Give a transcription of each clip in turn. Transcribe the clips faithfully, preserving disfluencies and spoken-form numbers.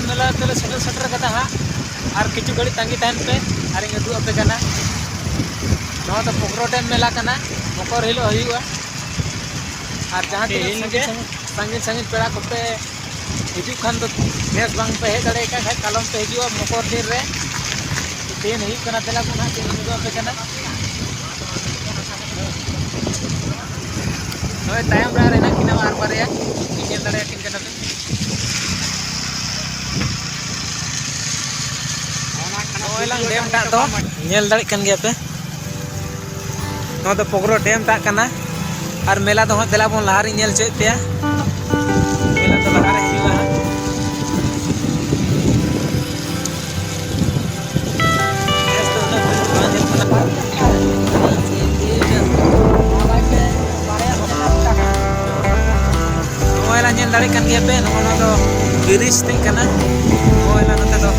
ᱢᱮᱞᱟ ᱛᱮᱞᱮ ᱥᱮᱴᱮᱨ ᱥᱮᱴᱮᱨ ᱠᱟᱫᱟ ᱦᱟᱸᱜ, ᱟᱨ ᱠᱤᱪᱷᱩ ᱜᱷᱟᱹᱲᱤᱡ ᱛᱟᱺᱜᱤ ᱛᱟᱦᱮᱱ ᱯᱮ, ᱟᱨᱤᱧ ᱩᱫᱩᱜ ᱟᱯᱮ ᱠᱟᱱᱟ᱾ ᱱᱚᱣᱟ ᱫᱚ ᱯᱚᱠᱨᱚ ᱰᱮᱢ ᱢᱮᱞᱟ ᱠᱟᱱᱟ, ᱢᱚᱠᱚᱨ ᱦᱤᱞᱳᱜ ᱦᱩᱭᱩᱜᱼᱟ᱾ ᱟᱨ ᱡᱟᱦᱟᱸ ᱛᱤᱱᱟᱹᱜ ᱛᱮᱦᱮᱧ ᱥᱟᱺᱜᱤᱧ ᱜᱮ? ᱥᱟᱺᱜᱤᱧ, ᱥᱟᱺᱜᱤᱧ ᱥᱟᱺᱜᱤᱧ ᱯᱮᱲᱟ ᱠᱚᱯᱮ ᱦᱤᱡᱩᱜ ᱠᱷᱟᱱ ᱫᱚ, ᱱᱮᱥ ᱵᱟᱝ ᱯᱮ ᱦᱮᱡ ᱫᱟᱲᱮᱭᱟᱜ ᱠᱷᱟᱱ, ᱠᱟᱞᱚᱢ ᱯᱮ ᱦᱤᱡᱩᱜᱼᱟ ᱢᱚᱠᱚᱨ ᱫᱤᱱ ᱨᱮ᱾ ᱛᱮᱦᱮᱧ ᱦᱩᱭᱩᱜ ᱠᱟᱱᱟ, ᱫᱮᱞᱟ ᱵᱚᱱ ᱦᱟᱸᱜ ᱛᱮᱦᱮᱧ ᱩᱫᱩᱜ ᱟᱯᱮ ᱠᱟᱱᱟ᱾ ᱱᱚᱜᱼᱚᱭ ᱛᱟᱭᱚᱢ ᱨᱮ ᱟᱨ ᱦᱮᱱᱟᱜ ᱠᱤᱱᱟ ᱟᱨ ᱵᱟᱨᱭᱟ, ᱧᱮᱞ ᱫᱟᱲᱮᱭᱟᱠᱤᱱ ᱠᱟᱱᱟ ᱯᱮ᱾ ᱱᱚᱜᱼᱚᱭ ᱞᱟᱝ ᱰᱮᱢ ᱴᱟᱜ ᱫᱚ ᱧᱮᱞ ᱫᱟᱲᱮᱭᱟᱜ ᱠᱟᱱ ᱜᱮᱭᱟ ᱯᱮ᱾ ᱱᱚᱣᱟ ᱫᱚ ᱯᱚᱜᱽᱨᱚ ᱰᱮᱢ ᱴᱟᱜ ᱠᱟᱱᱟ᱾ ᱟᱨ ᱢᱮᱞᱟ ᱫᱚ ᱦᱟᱸᱜ ᱫᱮᱞᱟ ᱵᱚᱱ ᱞᱟᱦᱟ ᱨᱤᱧ ᱧᱮᱞ ᱦᱚᱪᱚᱭᱮᱫ ᱯᱮᱭᱟ᱾ ᱢᱮᱞᱟ ᱫᱚ ᱞᱟᱦᱟ ᱨᱮ ᱦᱩᱭᱩᱜᱼᱟ ᱦᱟᱸᱜ᱾ ᱱᱮᱥ ᱫᱚ ᱩᱱᱟᱹᱜ ᱵᱷᱤᱲ ᱫᱚ ᱵᱟᱝ ᱧᱮᱞᱚᱜ ᱠᱟᱱᱟ᱾ ᱱᱚᱜᱼᱚᱭ ᱞᱟᱝ ᱧᱮᱞ ᱫᱟᱲᱮᱭᱟᱜ ᱠᱟᱱ ᱜᱮᱭᱟ ᱯᱮ, ᱱᱚᱜᱼᱚ ᱱᱚᱣᱟ ᱫᱚ ᱵᱨᱤᱡᱽ ᱛᱮᱫ ᱠᱟᱱᱟ᱾ ᱱᱚᱜᱼᱚᱭ ᱞᱟᱝ ᱱᱚᱛᱮ ᱫᱚ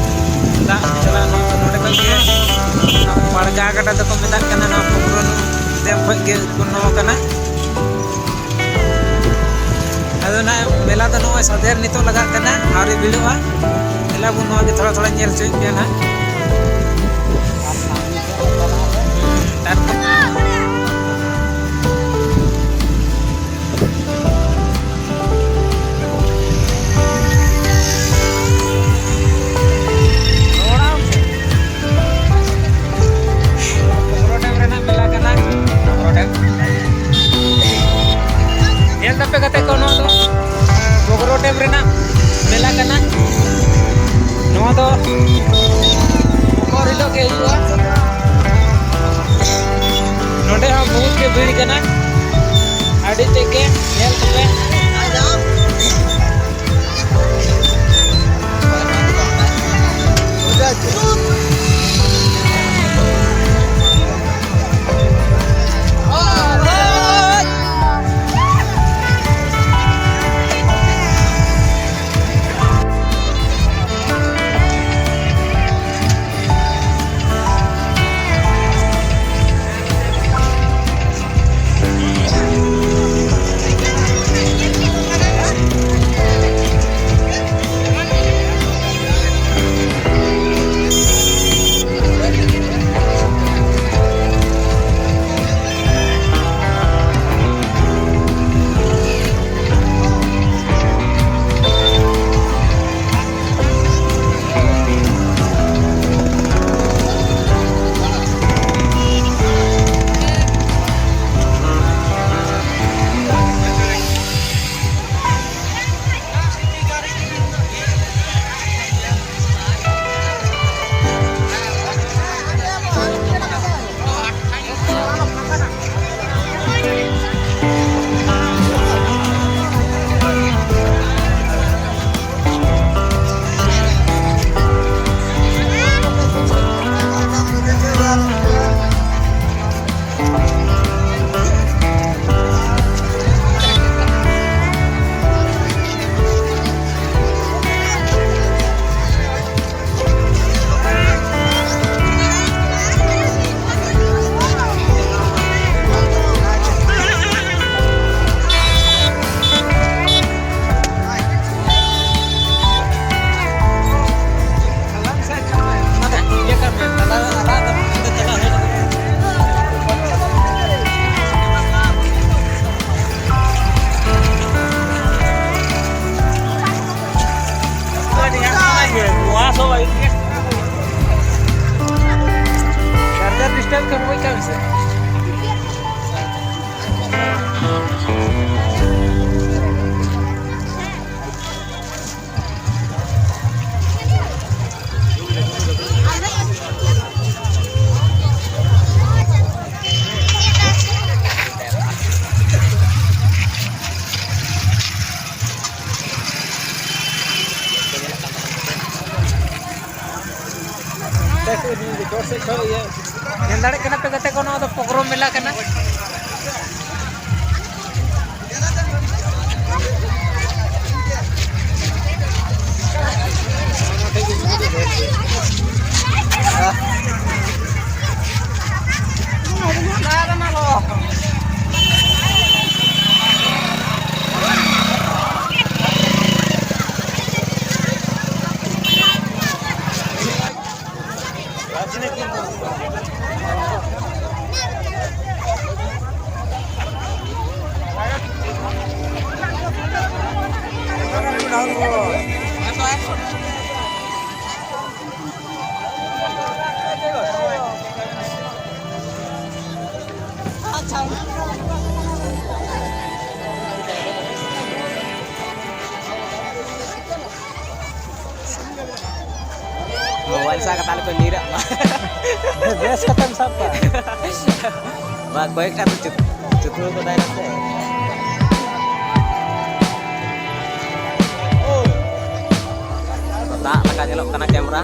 ᱫᱟᱜ ᱪᱟᱞᱟᱜᱼᱟ, ᱱᱚᱣᱟ ᱫᱚ ᱱᱚᱰᱮ ᱠᱷᱚᱱ ᱜᱮ ᱯᱟᱲᱜᱟ ᱜᱟᱰᱟ ᱫᱚᱠᱚ ᱢᱮᱛᱟᱜ ᱠᱟᱱᱟ, ᱱᱚᱣᱟ ᱯᱩᱠᱨᱚᱱ ᱰᱮᱢ ᱠᱷᱚᱱ ᱜᱮ ᱩᱛᱯᱚᱱᱱᱚ ᱟᱠᱟᱱᱟ᱾ ᱟᱫᱚ ᱱᱟᱜ ᱢᱮᱞᱟ ᱫᱚ ᱱᱚᱜᱼᱚᱭ ᱥᱟᱫᱷᱮᱨ ᱱᱤᱛᱚᱜ ᱞᱟᱜᱟᱜ ᱠᱟᱱᱟ, ᱟᱹᱣᱨᱤ ᱵᱷᱤᱲᱚᱜᱼᱟ᱾ ᱢᱮᱞᱟ ᱵᱚᱱ ᱱᱚᱣᱟ ᱜᱮ ᱛᱷᱚᱲᱟ ᱛᱷᱚᱲᱟ ᱧᱮᱞ ᱦᱚᱪᱚᱭᱮᱫ ᱯᱮᱭᱟ ᱱᱟᱜ᱾ ᱛᱟᱨᱯᱚᱨ ᱯᱚᱠᱨᱚ ᱰᱮᱢ ᱨᱮᱱᱟᱜ ᱢᱮᱞᱟ ᱠᱟᱱᱟ᱾ ᱯᱚᱠᱨᱚ ᱰᱮᱢ᱾ ᱧᱮᱞ ᱛᱟᱯᱮ ᱜᱟᱛᱮ ᱠᱚ, ᱱᱚᱣᱟ ᱫᱚ ᱯᱚᱠᱨᱚ ᱰᱮᱢ ᱨᱮᱱᱟᱜ ᱢᱮᱞᱟ ᱠᱟᱱᱟ᱾ ᱱᱚᱣᱟ ᱫᱚ ᱢᱚᱠᱚᱨ ᱦᱤᱞᱳᱜ ᱜᱮ ᱦᱩᱭᱩᱜᱼᱟ᱾ ᱱᱚᱰᱮ ᱦᱚᱸ ᱵᱚᱦᱩᱛ ᱜᱮ ᱵᱷᱤᱲ ᱠᱟᱱᱟ, ᱟᱹᱰᱤ ᱛᱮᱫ ᱜᱮ᱾ ᱧᱮᱞ ᱛᱟᱯᱮ᱾ ᱪᱟᱨᱡᱟᱨ ᱰᱤᱥᱴᱟᱨᱵ ᱠᱷᱟᱱ ᱵᱩᱡᱽ ᱠᱟᱜ ᱢᱮᱥᱮ᱾ ᱧᱮᱞ ᱫᱟᱲᱮᱭᱟᱜ ᱠᱟᱱᱟ ᱯᱮ ᱜᱟᱛᱮ ᱠᱚ, ᱱᱚᱣᱟ ᱫᱚ ᱯᱚᱠᱨᱚᱢ ᱢᱮᱞᱟ ᱠᱟᱱᱟ᱾ ᱢᱳᱵᱟᱭᱤᱞ ᱥᱟᱵ ᱠᱟᱛᱮ ᱟᱞᱚ ᱠᱚ ᱧᱤᱨᱟᱜ ᱢᱟ᱾ ᱵᱮᱥ ᱠᱟᱛᱮᱢ ᱥᱟᱵ ᱠᱚᱣᱟ᱾ ᱵᱟ, ᱠᱚᱭᱮᱠᱴᱟ ᱫᱚ ᱪᱩᱛ-, ᱪᱩᱛᱩᱲ ᱠᱚ ᱛᱟᱦᱮᱱᱟ ᱥᱮ᱾ ᱫᱟᱜ ᱞᱮᱠᱟ ᱧᱮᱞᱚᱜ ᱠᱟᱱᱟ ᱠᱮᱢᱨᱟ᱾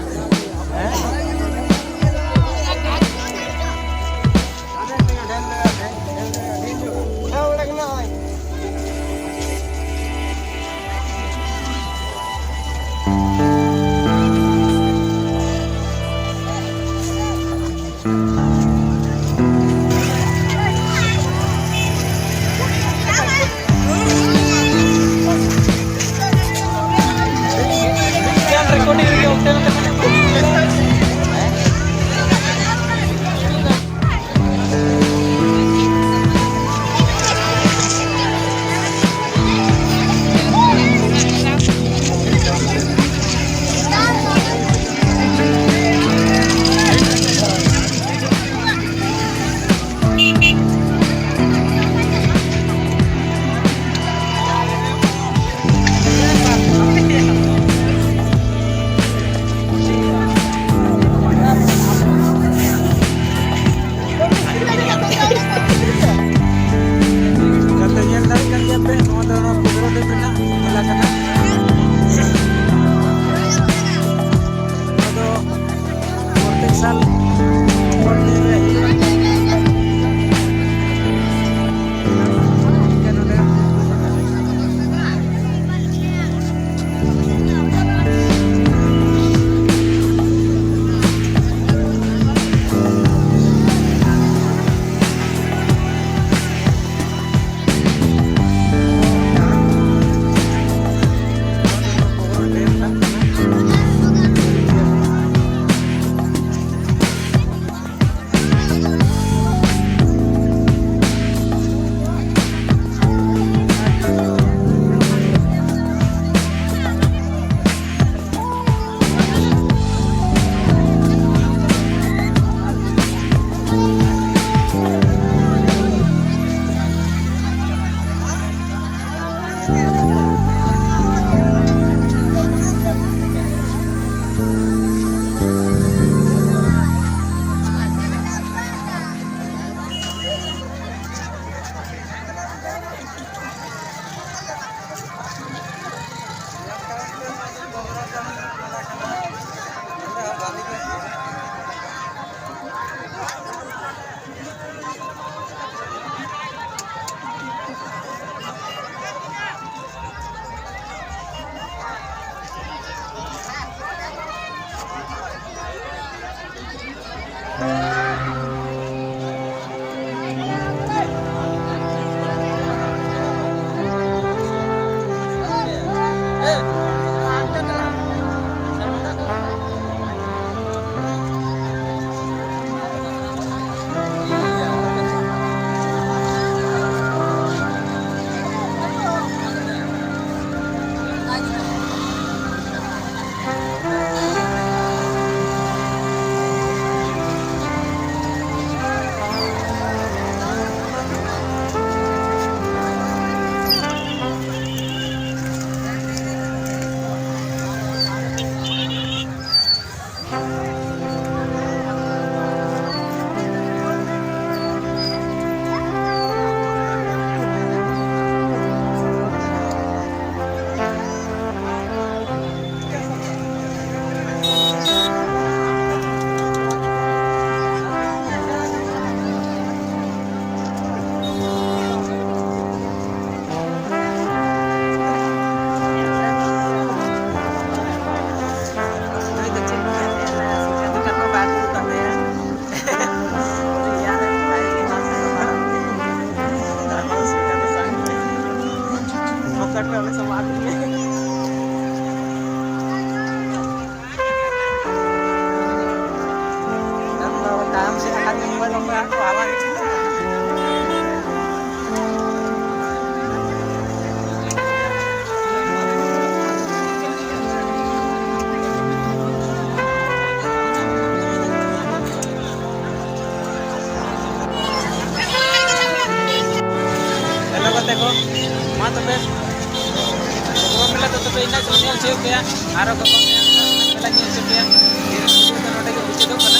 ᱤᱱᱟᱹ ᱠᱚ ᱧᱮᱞ ᱦᱚᱪᱚᱭᱮᱫ ᱯᱮᱭᱟ, ᱟᱨᱚ ᱜᱟᱯᱟ ᱢᱮᱭᱟᱝ ᱚᱱᱟ ᱥᱮᱱᱟᱜ ᱢᱮᱞᱟ ᱧᱮᱞ ᱦᱚᱪᱚ ᱯᱮᱭᱟ᱾ ᱛᱮᱦᱮᱧᱟᱜ video ᱫᱚ ᱱᱚᱰᱮ ᱜᱮ ᱢᱩᱪᱟᱹᱫᱚᱜ ᱠᱟᱱᱟ᱾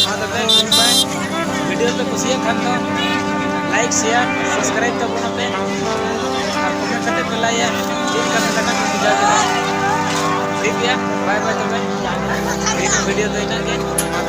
ᱢᱟ ᱛᱚᱵᱮ, goodbye᱾ Video ᱯᱮ ᱠᱩᱥᱤᱭᱟᱜ ᱠᱷᱟᱱ ᱫᱚ like, share, subscribe ᱛᱟᱵᱚᱱ ᱟᱯᱮ᱾ ᱟᱨ comment ᱠᱟᱛᱮ ᱯᱮ ᱞᱟᱹᱭᱟ ᱪᱮᱫ ᱞᱮᱠᱟ ᱯᱮ ᱠᱟᱴᱟ ᱯᱮ ᱵᱩᱡᱷᱟᱹᱣ ᱠᱮᱫᱟ᱾ ᱴᱷᱤᱠ ᱜᱮᱭᱟ, bye bye ᱛᱚᱵᱮ᱾ ᱛᱮᱦᱮᱧᱟᱜ video ᱫᱚ ᱤᱱᱟᱹᱜ ᱜᱮ᱾